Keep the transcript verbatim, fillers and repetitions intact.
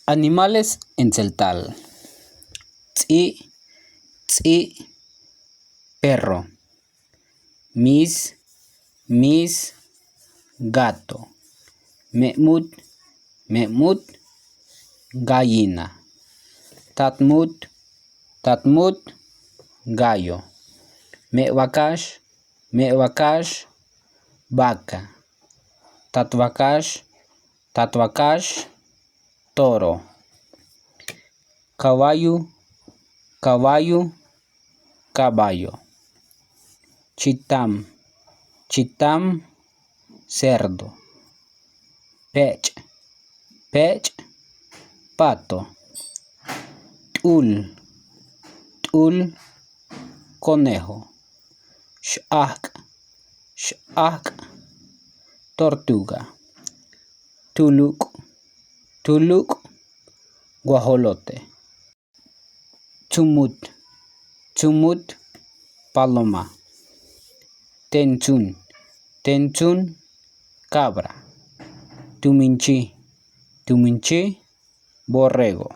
Animales en tzeltal. Tz'i', tz'i', perro. Mis, mis, gato. Me'mut, me'mut, gallina. Tatmut, tatmut, gallo. Me'wakax, me'wakax, vaca. Tatwakax, tatwakax, toro. Caballo, caballo, caballo. Chitam, chitam, cerdo. Pech', pech', pato. T'ul, t'ul, conejo. X'ajk', x'ajk', tortuga. Tuluk', tuluk', guajolote. Tsumut, tsumut, paloma. Tentsun, tentsun, cabra. Tuminchi, tuminchi, borrego.